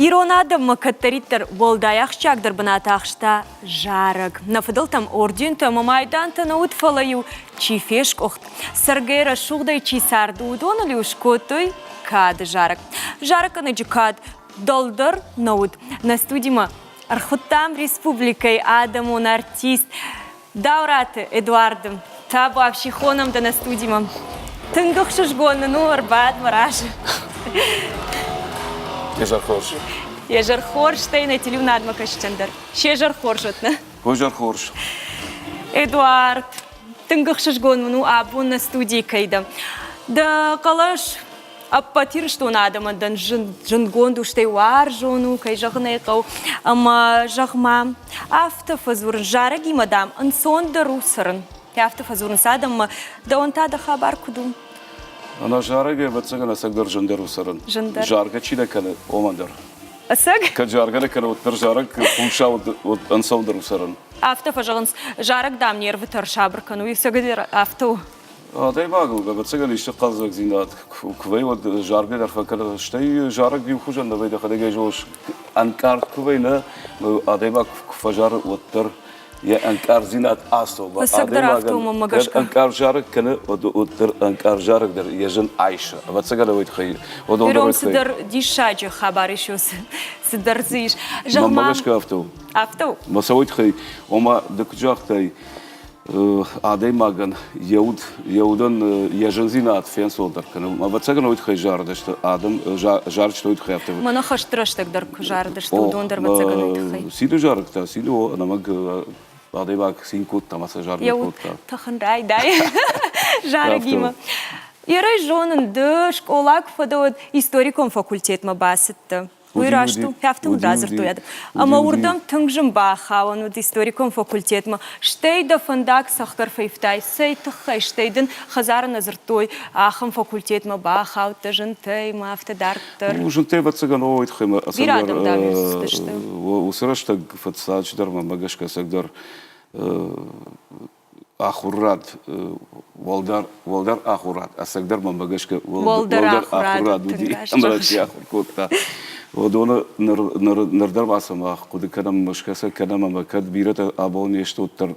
Ирон адӕммӕ кӕддӕриддӕр уӕлдай ахсджиагдӕр бынат ахста зарӕг. Нӕ фыдӕлтӕм ордентӕ ӕмӕ майдантӕ нӕ уыд, фӕлӕ-иу чи фескъуыхт, цӕргӕ рӕсугъдӕй чи цард, уыдоныл-иу скодтой кады зарӕг. Зарӕггӕнӕджы кад дӕлдӕр нӕ уыд. Нӕ студимӕ ӕрхуыдтам республикӕйы адӕмон артист Даураты Эдуарды. Табуафси, хонӕм дӕ нӕ студимӕ. Тынг ӕхсызгон нын у ӕрбад мӕ разы. Изӕр хорз. Изӕр хорз, стӕй нӕ телеуынадмӕ кӕсджытӕн дӕр. Се зӕр хорз уӕд нӕ. Изӕр хорз. Эдуард, тынг ӕхсызгон мын у абон нӕ студийы кӕй дӕ. Дӕ хъӕлӕс ӕппӕт Ирыстоны адӕмӕн дӕн зындгонд у, стӕй уарзон у, кӕй зӕгъын ӕй хъӕуы. Ӕмӕ, зӕгъ-ма, афтӕ фӕдзурын, зарӕгимӕ, дам, ӕнцондӕр у цӕрын. Афтӕ фӕдзурынц адӕммӕ. Дӕуӕн та дӕ хабар куыд у? Ӕнӕ зарӕгӕй, ӕвӕццӕгӕн, ӕцӕгдӕр зындӕр у цӕрын. Зындӕр. Заргӕ чи нӕ кӕны, уымӕн дӕр. Ӕцӕг? Кӕд заргӕ нӕ кӕны, уӕддӕр зарӕг хъуса, уӕд ӕнцондӕр у цӕрын. Афтӕ фӕзӕгъынц, зарӕг, дам, нервытӕ ӕрсабыр кӕны, уый ӕцӕгдӕр афтӕ у? Адӕймагыл, ӕвӕццӕгӕн, исты хъӕлдзӕгдзинад куы вӕййы, уӕд заргӕ дӕр фӕкӕны. Стӕй зарӕг иухуызӕн нӕ вӕййы, дӕхӕдӕг ӕй зоныс, ӕнкъард куы вӕййы, нӕ, адӕймаг куы фӕзары, уӕддӕр йӕ ӕнкъарддзинад ацӕуы. Ӕцӕгдӕр афтӕ у мӕнмӕ Кӕд гӕсгӕ. ӕнкъард зарӕг кӕны, уӕддӕр ӕнкъард зарӕг дӕр йӕ зын айсы. Ӕвӕццӕгӕн, уый тыххӕй уыдон дӕр Ирон уый тыххӕй. цыдӕр диссаджы хабар ис, цыдӕр дзы ис. Мӕнмӕ Зӕгъ-ма, гӕсгӕ афтӕ у. афтӕ у? Мӕ сӕ уый тыххӕй, ома, ды куыд загътай, адӕймагӕн йӕ уд, йӕ удӕн йӕ зындзинад фенцондӕр кӕны. Ӕвӕццӕгӕн, уый тыххӕй зарыдысты адӕм, зарджытӕ уый тыххӕй афтӕ. Мӕнӕ хӕсты рӕстӕг дӕр куы зарыдысты, уыдон дӕр ӕвӕццӕгӕн уый тыххӕй. Цины зарӕг та, цины ӕнӕмӕнг адӕймаг цин кодта ӕмӕ сӕ заргӕ Йӕ уд кодта. тӕхын райдайы зарӕгимӕ. Ерӕй зонын, ды скъола куы фӕдӕ, уӕд историкон факультетмӕ бацыдтӕ. Уый раст у, афтӕ уыд радзырдтой адӕм. Ӕмӕ уырдӕм тынг зын бахауӕн уыд историкон факультетмӕ. Стӕй дӕ фӕндаг цӕхгӕр фӕивтай, цӕй тыххӕй, стӕй дын хӕдзары нӕ дзырдтой, ахӕм факультетмӕ бахаудтӕ зынтӕй ма афтӕ дарддӕр. Зынтӕй, ӕвӕццӕгӕн, уый тыххӕй ӕмӕ Бирӕ адӕм дӕм цыдысты. Уыцы рӕстӕг фыццаджыдӕр мӕнмӕ гӕсгӕ ӕцӕгдӕр ахуырад, уӕлдӕр, уӕлдӕр ахуырад, ӕцӕгдӕр мӕнмӕ гӕсгӕ уӕлдӕр ахуырад уыди ӕмӕ чи ахуыр кодта. Уыдоны ныр, ныр, ныр дӕр ма сӕ мах хъуыды кӕнӕм, скӕсӕг кӕнӕм ӕмӕ кӕд бирӕтӕ абон не сты, уӕддӕр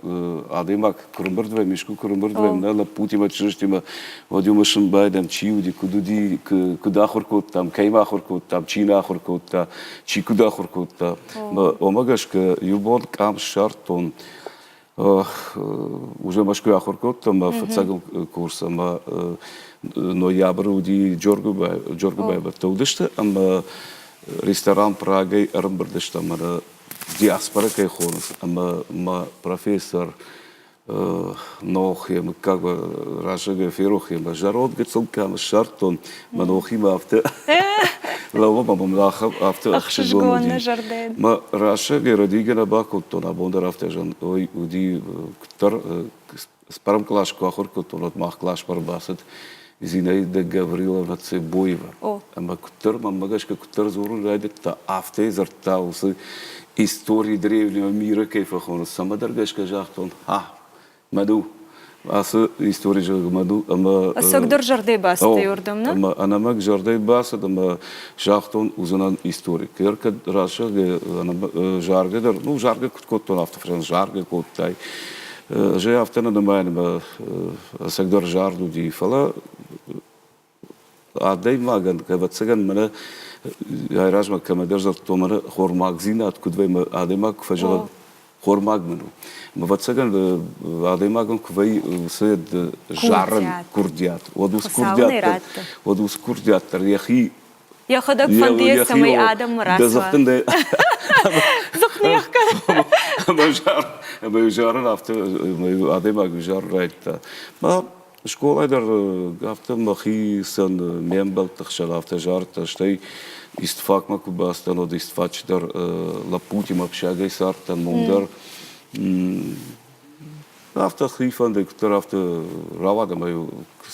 адӕймаг куы рымбырд вӕййӕм, искуы куы рымбырд вӕййӕм нӕ лӕппутимӕ, чызджытимӕ, уӕд иумӕ сын байдӕм, чи уыди, куыд уыди, куыд ахуыр кодтам, кӕимӕ ахуыр кодтам, чи нӕ ахуыр кодта, чи куыд ахуыр кодта. Уымӕ гӕсгӕ иу бон къам ссардтон, Уже Мӕскуыйы ахуыр кодтам мӕ фыццаг курс ӕмӕ ноябры уыди Джоргуыбайы уыдысты ӕмӕ ресторан Прагӕй ӕрӕмбырд стӕм ӕмӕ диаспорӕ кӕй хонынц ӕмӕ мӕ профессор Нох йӕ мыггаг раззагӕй ферох ӕмӕ зӕронд гыццыл кӕм ссардтон, мӕ Нохимӕ афтӕ лӕууӕм ӕмӕ мын афтӕ ӕхсызгон уыди. Мӕ рӕсӕгӕй рӕдийгӕ нӕ бакодтон, абон дӕр афтӕ зӕгъын, ой, уыди куыддӕр цыппӕрӕм кълас куы ахуыр кодтон, уӕд мах къласмӕ ӕрбацыд Зинаида Гавриловна Цебоева. Ӕмӕ куыддӕр, мӕнмӕ гӕсгӕ, куыддӕр дзурын райдыдта, афтӕ дзырдта уыцы истории древнего мира кӕй фӕхонынц, цӕмӕдӕр гӕсгӕ загътон, а, Мӕду, ацы истори зӕгъы мӕду ӕмӕ Ӕцӕгдӕр зӕрдӕй бацыдӕй уырдӕм, нӕ? Ӕмӕ ӕнӕмӕнг зӕрдӕй бацыд ӕмӕ загътон уыдзынӕн историк. Кӕд разӕгъгӕ заргӕ дӕр, ну заргӕ куыд кодтон, афтӕ фӕзӕн заргӕ кодтай. Ӕз ӕй афтӕ нӕ нымайын ӕмӕ ӕцӕгдӕр зард уыди, фӕлӕ адӕймагӕн, ӕвӕццӕгӕн, мӕнӕ айразмӕ кӕмӕдӕр дзырдтон, мӕнӕ хормагдзинад куыд вӕййы, адӕймаг куы фӕзӕгъы, хормаг мын у. Ӕвӕццӕгӕн, адӕймагӕн куы вӕййы уыцы зарын курдиат, уӕд уыцы курдиат дӕр, уӕд уыцы курдиат дӕр йӕхи Йӕхӕдӕг фӕнды, цӕмӕй адӕммӕ рацӕуа. Дзых не хгӕны. Ӕмӕ зарын афтӕ, адӕймаг зарын райдыдта. Скъолайы дӕр афтӕ мӕхицӕн ме мбӕлтты хсӕн афтӕ зардта, стӕй истфакмӕ куы бацыдтӕн, уӕд истфачы дӕр лӕппутимӕ ӕфсагӕй цардтӕн, уым дӕр афтӕ хи фӕндӕй куыддӕр афтӕ рауад ӕмӕ-иу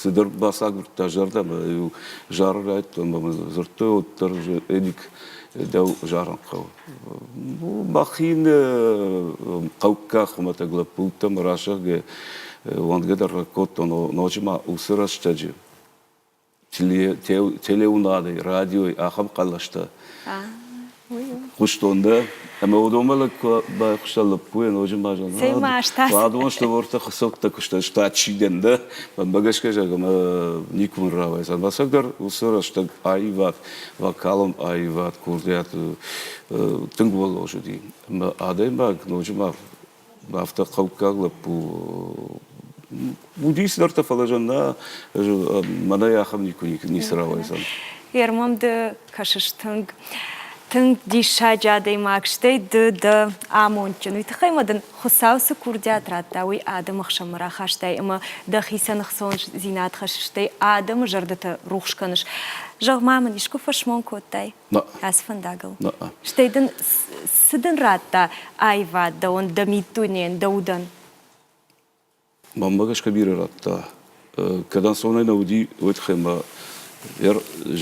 цыдӕр бацагуырдта зӕрдӕ ӕмӕ-иу зарын райдыдтон ӕмӕ мын дзырдтой, уӕддӕр Эдик дӕу зарын хъӕуы. Мӕхи хъӕуккаг хуымӕтӕг лӕппутӕ мӕ разӕгъгӕ уӕнгӕ дӕр кодтон, ноджы ма уыцы рӕстӕджы телеуынадӕй, радиойы ахӕм хъӕлӕстӕ. Хъуыстон дӕ, ӕмӕ уыдонмӕ лӕг куы байхъуыста лӕппуйӕ, ноджы ма зӕгъ, уӕдон сты уӕртӕ хуыцӕуттӕ куыста, ста чи дӕн дӕ, мӕнмӕ гӕсгӕ зӕгъ, ӕмӕ никуы мын рауайдзӕн. Ӕцӕгдӕр уыцы рӕстӕг аивад, вокалон аивад, курдиат тынг уӕллоз уыди. Ӕмӕ адӕймаг ноджы ма афтӕ хъӕуккаг лӕппу уыди цыдӕртӕ, фӕлӕ зӕн нӕ, мӕнӕй ахӕм никуы ницы рауайдзӕн. Ермом ды кӕсыс тынг, тынг диссаджы адӕймаг, стӕй ды дӕ амондджын. Уый тыххӕй ма дын Хуыцау цы курдиат радта, уый адӕмы хсӕнмӕ рахастай ӕмӕ дӕхицӕн ӕхцондзинад хӕссыс, стӕй адӕмы зӕрдӕтӕ рухс кӕныс. Зӕгъ-ма мын, искуы фӕсмон кодтай? Ацы фӕндагыл? Стӕй дын цы дын радта аивад дӕуӕн, дӕ миддунейӕн, дӕ удӕн? Мӕнмӕ гӕсгӕ бирӕ радта. Кӕд ӕнцонӕй нӕ уыди, уый тыххӕй ма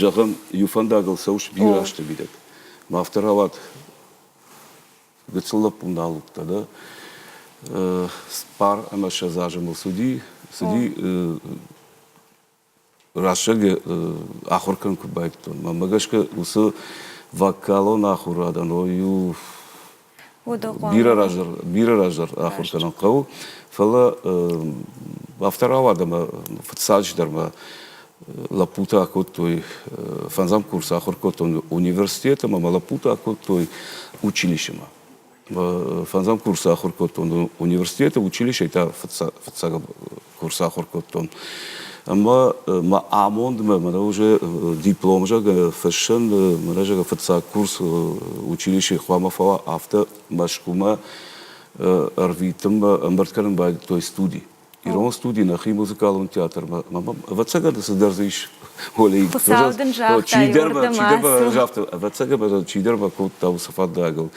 зӕгъӕм, иу фӕндагыл цӕуыс бирӕ азты мидӕг. Мӕ афтӕ рауад, гыццыл лӕппу нал уыдтӕ, дӕ? Цыппар ӕмӕ 20 азы мыл цыди, цыди рӕстӕг ахуыр кӕнын куы байдыдтон, мӕнмӕ гӕсгӕ уыцы вокалон ахуырадӕн иу бирӕ раздӕр, бирӕ раздӕр ахуыр кӕнын хъӕуы, фӕлӕ афтӕ рауад ӕмӕ фыццаджыдӕр мӕ лӕппутӕ акодтой, фӕндзӕм курсы ахуыр кодтон университеты ӕмӕ мӕ лӕппутӕ акодтой училищемӕ. Фӕндзӕм курсы ахуыр кодтон университеты, училищейы та фыццаг курсы ахуыр кодтон. Ӕмӕ мӕ амондмӕ мӕнӕ уже диплом, зӕгъгӕ, фыссын, мӕнӕ, зӕгъгӕ, фыццаг курс училищейы хъуамӕ фӕуа, афтӕ Мӕскуымӕ ӕрвитынмӕ ӕмбырд кӕнын байдыдтой студи. Ирон студи нӕхи музыкалон театрмӕ. Ӕвӕццӕгӕн цыдӕр дзы ис. Хуыцау дын загъта, чидӕр загъта, ӕвӕццӕгӕн чидӕр мӕ кодта уыцы фӕндагыл.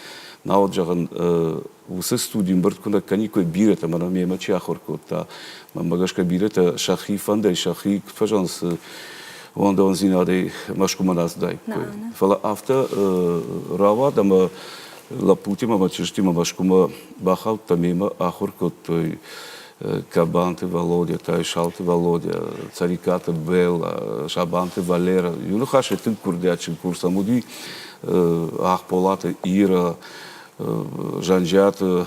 Науӕд, зӕгъын, уыцы студи ӕмбырд куы нӕ кӕниккой бирӕтӕ, мӕнӕ мемӕ чи ахуыр кодта, мӕнмӕ гӕсгӕ бирӕтӕ сӕхи фӕндӕй, сӕхи куыд фӕзӕгъынц, уӕндондзинадӕй Мӕскуымӕ нӕ ацыдаиккой. Фӕлӕ афтӕ рауад, ӕмӕ лӕппутимӕ ӕмӕ чызджытимӕ Мӕскуымӕ бахаудта, мемӕ ахуыр кодтой Кабанты Володя, Тайсалты Володя, Цӕрикъаты Белла, Сабанты Валера. Иу ныхасӕй тынг курдиатджын курс ӕм уыди Ахполаты Ира, Зӕнджиаты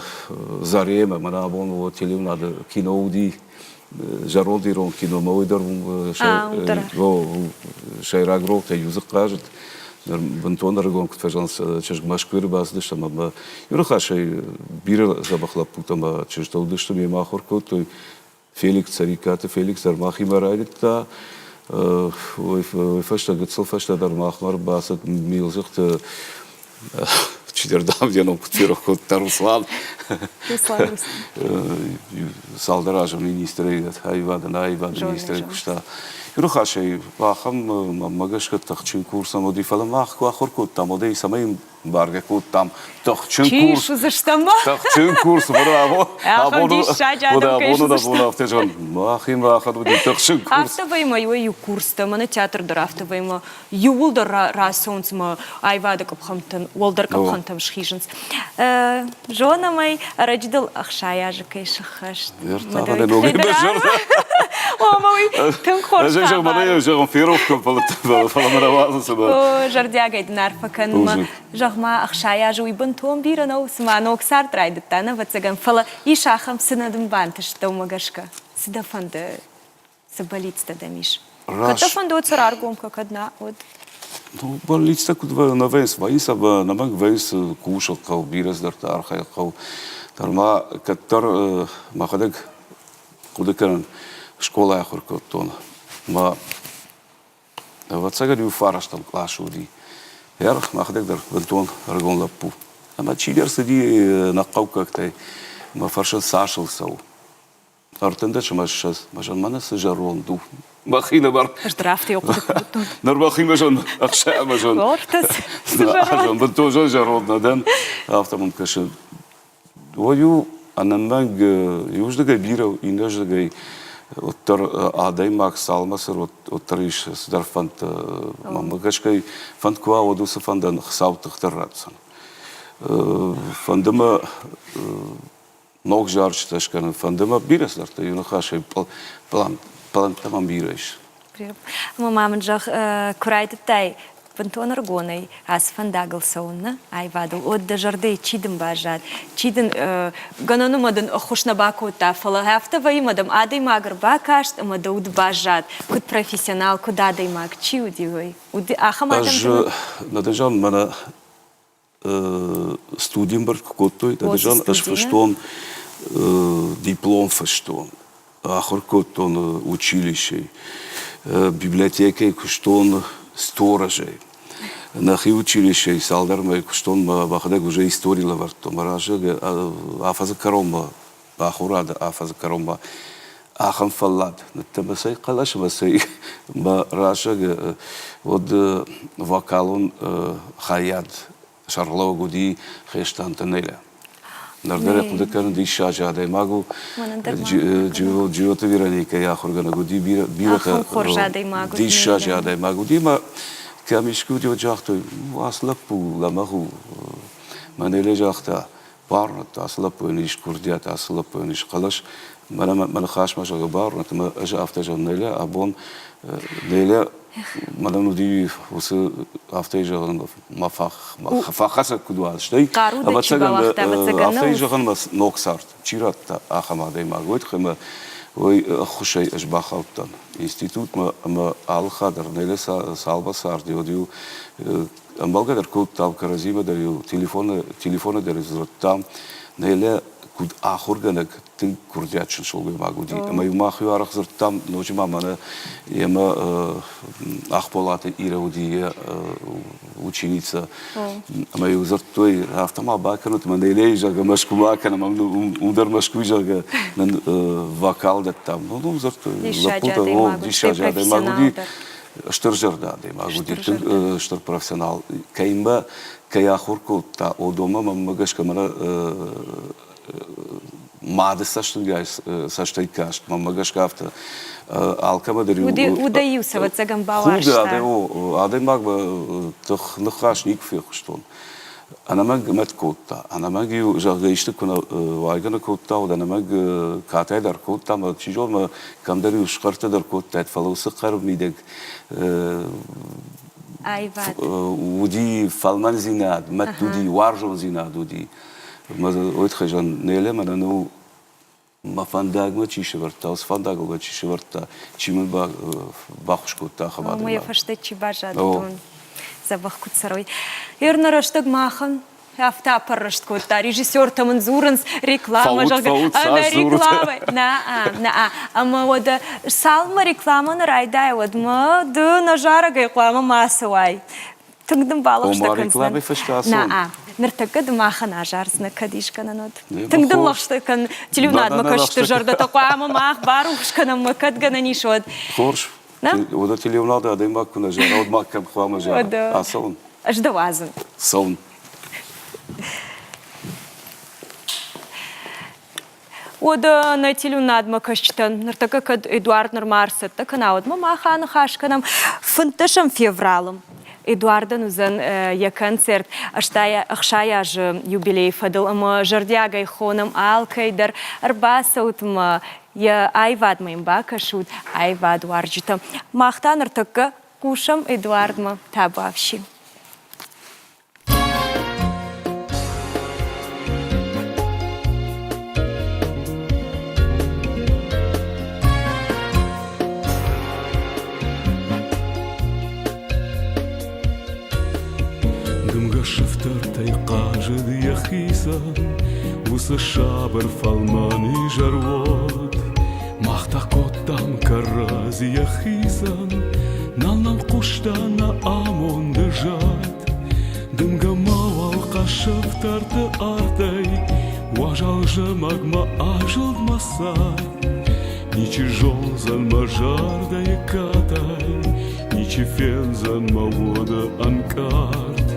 Заремӕ, мӕнӕ абон телеуынады кино уыди зӕронд ирон киномӕ, уый дӕр сӕйраг ролтӕй иу дзы хъазыд. Ныр бынтон ӕрыгон куыд фӕзӕгъынц, чызг Мӕскуыйы ӕрбацыдысты ӕмӕ иу ныхасӕй бирӕ дзӕбӕх лӕппутӕ ӕмӕ чызджытӕ уыдысты, мемӕ ахуыр кодтой. Феликс Цӕрикъаты Феликс дӕр махимӕ райдыдта. Уый фӕстӕ гыццыл фӕстӕдӕр махмӕ ӕрбацыд Милдзыхты чидӕр дам йӕ ном куыд ферох кодта Руслан. Руслан. Цалдӕр азы министрӕй аивадӕн аивады министрӕй куыста. Иу ныхасӕй, ахӕм мӕнмӕ гӕсгӕ тыхджын курс ӕм уыди, фӕлӕ мах куы ахуыр кодтам, уӕд ӕй цӕмӕй бӕргӕ кодтам тыхджын курс. Тыхджын курс, браво! Ахӕм диссаджы адӕм кӕй суыдзыстӕм. Афтӕ зӕгъын, махимӕ ахӕм уыди тыхджын курс. Афтӕ вӕймӕ иуӕй-иу курстӕ, мӕнӕ театр дӕр афтӕ вӕймӕ иууылдӕр рацӕуынц ӕмӕ аивады къӕпхӕнтӕн, уӕлдӕр къӕпхӕнтӕм схизынц. Зонӕм ӕй, ӕрӕджы дыл 60 азы кӕй сыххӕст. Омӕ уый тынг хорз хабар. Зӕгъын, ферох фӕлӕ мӕ рауадзын цымӕ. Зӕрдиагӕй дын арфӕ кӕнынмӕ. Зӕгъ-ма, 60 азы уый бынтон бирӕ нӕу, цыма ног цард райдыдта, ӕвӕццӕгӕн, фӕлӕ ис ахӕм, цы нӕ дын бантыст дӕумӕ гӕсгӕ? Цы дӕ фӕнды Цы бӕллицтӕ дӕм ис? Кӕд дӕ фӕнды, уӕд сӕ раргом кӕ, кӕд нӕ, уӕд. Ну, бӕллицтӕ куыд нӕ вӕййынц, вӕййынц ӕмӕ ӕнӕмӕнг вӕййынц кусын хъӕуы, бирӕ цыдӕртӕ архайын хъӕуы. Дӕр ма кӕддӕр мӕхӕдӕг хъуыды кӕнын, скъолайы ахуыр кодтон. Мӕ Ӕвӕццӕгӕн иу фарӕстӕм къласы уыди. Ӕрх, мӕхӕдӕг дӕр бынтон ӕрыгон лӕппу. Ӕмӕ чидӕр цыди нӕ хъӕуккӕгтӕй, мӕ фӕрсын цасыл цӕуы. 13 ӕмӕ 20 мӕ мӕнӕ цы зӕронд у. Мӕхинымӕр. Ӕз дӕр афтӕ хъуыды кодтон. Ныр мӕхимӕ зон ӕхсӕмӕ зон. Ортӕ Бынтон зон зӕронд нӕ дӕн. Афтӕ мӕм кӕсы. Ой, ӕнӕмӕнг иуыздыгӕй бирӕ, иннӕздыгӕй уӕддӕр адӕймаг цалмӕ цӕр, уӕддӕр ис цыдӕр фӕндтӕ. Мӕнмӕ гӕсгӕ фӕнд куы уа, уӕд уыцы фӕндӕн Хуыцау тых дӕр ратдзӕн. Фӕнды мӕ ног зарджытӕ скӕнын фӕнды мӕ бирӕ цыдӕртӕ иу ныхасӕй пълантӕ мӕм бирӕ ис. Ӕмӕ ма мын зӕгъ, куы райдыдтай. Бынтон ӕрыгонӕй ацы фӕндагыл цӕуын нӕ аивадыл, уӕд дӕ зӕрдӕйы чи дын баззад, чи дын гӕнӕн ӕмӕ дын ӕххуыс нӕ бакодта, фӕлӕ афтӕ вӕййы, ӕмӕ дӕм адӕймаг ӕрбакаст ӕмӕ дӕ уд баззад, куыд профессионал, куыд адӕймаг, чи уыди уый? Уыди ахӕм Ӕз, адӕм? Надежан, мӕнӕ студийы ӕмбырд куы кодтой, Надежан, ӕз фыстон диплом фыстон, ахуыр кодтон училищейы, библиотекӕйы куыстон сторожӕй. Нӕхи училищейы цалдӕр мӕй куыстон, мӕхӕдӕг уже истори лӕвӕрдтон. Мӕ разы афӕдзы кӕронмӕ, ахуырады афӕдзы кӕронмӕ ахӕм фӕллад ныттӕмӕ цӕй хъӕлӕс ӕмӕ цӕй мӕ разӕг уӕд вокалон хайад сӕргълӕууӕг уыди Хестанты Неля. Ныр дӕр хъуыды кӕнын диссаджы адӕймаг у. Джиоты Вероникӕйы ахуыргӕнӕг уыди бирӕтӕ диссаджы адӕймаг уыди ӕмӕ кӕм искуы уыди, уӕд загътой, ацы лӕппу лӕмӕгъ у. Мӕ Неля загъта, бауырныдта, ацы лӕппуйӕн ис курдиат, ацы лӕппуйӕн ис хъӕлӕс. Мӕнӕ мӕ ныхасмӕ зӕгъы бауырныдта, ӕмӕ ӕз афтӕ зӕгъын, Неля, абон Неля мӕнӕн уыди уыцы афтӕ зӕгъын мӕ фӕхӕцӕг куыд уа, стӕй ӕвӕццӕгӕн афтӕ зӕгъын мӕ ног цард чи радта, ахӕм адӕймаг уый тыххӕй мӕ уый ӕххуысӕй ӕз бахаудтӕн институтмӕ ӕмӕ алы хатт дӕр Неля цалмӕ царди, уӕд-иу ӕмбӕлгӕ дӕр кодтам кӕрӕдзимӕ дӕр-иу телефоны телефоны дӕр дзырдтам Неля куыд ахуыргӕнӕг тынг курдиатджын сылгоймаг уыди. Ӕмӕ-иу мах-иу арӕх дзырдтам, ноджы ма мӕнӕ йемӕ Ахболаты Ирӕ уыди йӕ ученица. Ӕмӕ-иу дзырдтой, афтӕ ма бакӕнут, мӕ Нелейы, зӕгъгӕ, Мӕскуымӕ акӕнӕм, уым дӕр Мӕскуыйы, зӕгъгӕ, нын вокал дӕттам. Ну, ну, дзырдтой, лӕппутӕ, о, диссаджы адӕймаг уыди. Стыр зӕрдӕ адӕймаг уыди, тынг стыр профессионал. Кӕимӕ кӕй ахуыр кодта, уыдонмӕ мӕнмӕ гӕсгӕ мӕнӕ мады цӕстынгас цӕстӕй каст, мӕнмӕ гӕсгӕ афтӕ алкӕмӕ дӕр Удӕй-иу ӕвӕццӕгӕн бауарзта. Адӕймагмӕ тых ныхас никуы фехъуыстон. Ӕнӕмӕнг мӕт кодта. Ӕнӕмӕнг-иу, зӕгъгӕ, исты куы нӕ уайгӕ нӕ кодта, уӕд ӕнӕмӕнг катай дӕр кодта, ӕмӕ чи зоны, кӕмдӕр-иу схъӕртӕ дӕр кодтаид, фӕлӕ уыцы хъӕры мидӕг аивад уыди фӕлмӕндзинад, мӕт уыди, уарзондзинад уыди. Уый тыххӕй зӕгъын, Неля мӕнӕн у мӕ фӕндагмӕ чи сӕвӕрдта, уыцы фӕндагыл мӕ чи сӕвӕрдта, чи мын баххуыс кодта, ахӕм адӕймаг. Ӕмӕ йӕ фӕстӕ чи баззад, уыдон дзӕбӕх куыд цӕрой. Ернӕ рӕстӕг махӕн афтӕ аппӕррӕст кодта. Режиссертӕ мын дзурынц, рекламӕ, зӕгъгӕ, ӕмӕ рекламӕ. Нӕ, нӕ. Ӕмӕ уӕдӕ цалынмӕ рекламӕ нӕ райдайа, уӕдмӕ ды нӕ зарӕгӕй хъуамӕ ма ацӕуай. Тынг дын балӕгъстӕ Ома рекламӕйы фӕстӕ ацӕуын? Нӕ, ныртӕккӕ ды махӕн азардзынӕ, кӕд искӕнӕн уӕд. Тынг дын лӕгъстӕ кӕн, телеуынадмӕ кӕсты зӕрдӕтӕ хъуамӕ мах барухс кӕнӕм, кӕд гӕнӕн ис, уӕд. Хорз. Уӕдӕ телеуынады адӕймаг куы нӕ зара, уӕд ма кӕм хъуамӕ зара? Ацӕуын. Ӕз дӕ уадзын. Цӕуын. Уӕдӕ нӕ телеуынадмӕ кӕсджытӕн ныртӕккӕ кӕд Эдуард нырма ӕрцӕттӕ кӕна, уӕдмӕ мах аныхас кӕнӕм 15 февралы. Эдуардӕн уыдзӕн йӕ концерт 60 азы юбилейы фӕдыл ӕмӕ зӕрдиагӕй хонӕм алкӕй дӕр ӕрбацӕут-ма, йӕ аивадмӕ йын бакӕсут, аивадуарзджытӕ. Мах та ныртӕккӕ хъусӕм Эдуардмӕ табуафси. Дымгӕ сыфтӕртӕй хъазыд йӕхицӕн, Уыцы сабыр фӕлмӕн изӕр уӕд. Мах та кодтам кӕрӕдзи йӕхицӕн, Нал нӕм хъуыста нӕ амонды зӕд. Дымгӕ мауал хъӕсӕвтӕрты артӕй, Уазал зымӕгмӕ азылд мӕ сӕр. Ничи зондзӕн мӕ зӕрдӕйы катай, Ничи фендзӕн мӕ уды ӕнкъард.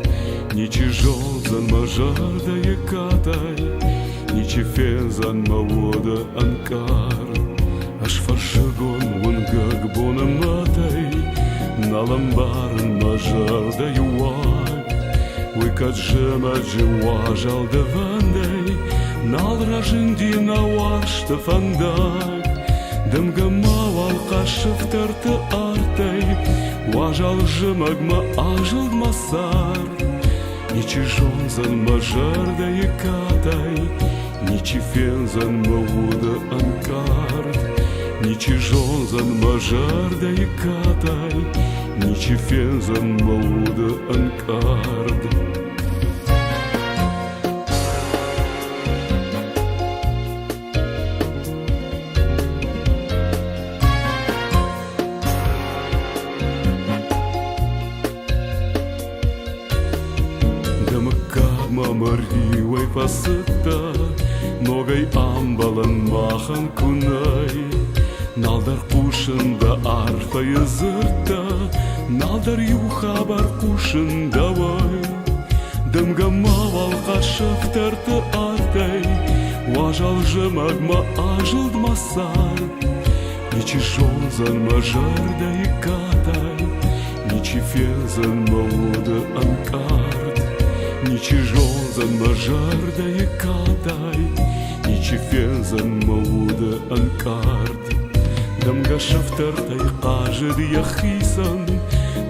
Ничи зондзӕн мӕ зӕрдӕйы катай, Ничи фендзӕн мӕ уды ӕнкъард. Ӕз фӕрсыгон уынгӕг боны мӕтӕй Нал ӕмбарын мӕ зӕрдӕйы уаг. Уый кӕд зымӕджы уазал дывӕндӕй Нал разынди нӕ уарзты фӕндаг. Дымгӕ мауал хъӕссыфтӕрты артӕй, Уазал зымӕгмӕ азылд мӕ сӕр. Ничи зондзӕн мӕ зӕрдӕйы катай, Ничи фендзӕн мӕ уды ӕнкъард. Ничи зондзӕн мӕ зӕрдӕйы катай, Ничи фендзӕн мӕ уды ӕнкъард. Дӕ мыггагмӕ мӕ риуӕй фӕцыдтӕ, Ногӕй ӕмбӕлӕн махӕн куы нӕй. Налдӕр хъусын дӕ арфӕйы дзырдтӕ, Налдӕр иу хабар хъусын дӕуӕй. Дымгӕ мауал хъӕссыфтӕрты артӕй, Уазал зымӕгмӕ азылд мӕ цард. Ничи зондзӕн мӕ зӕрдӕйы катай, Ничи фендзӕн мӕ уды ӕнкъард. Ничи зондзӕн мӕ зӕрдӕйы катай, Ничи фендзӕн мӕ уды ӕнкъард. Дымгӕ сыфтӕртӕй хъазыд йӕхицӕн,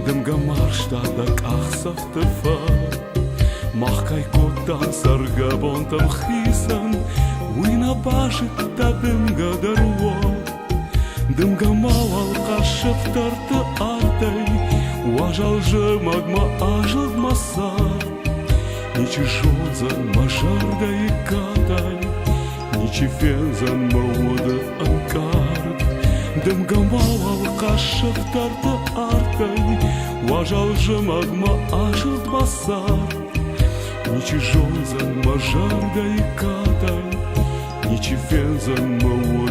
Дымгӕ марзта дӕ къахдзӕфты фӕд. Мах кӕй кодтам цӕргӕбонтӕм хицӕн, Уый нӕ базыдта дымгӕ дӕр уӕд. Дымгӕ мауал хъӕссыфтӕрты артӕй, Уазал зымӕгмӕ азылд мӕ цард. Ничи зондзӕн мӕ зӕрдӕйы катай, Ничи фендзӕн мӕ уды ӕнкъард. Дымгӕ мауал хъӕссыфтӕрты артӕй, Уазал зымӕгмӕ азылд мӕ цард. Ничи зондзӕн мӕ зӕрдӕйы катай, Ничи фендзӕн мӕ уды.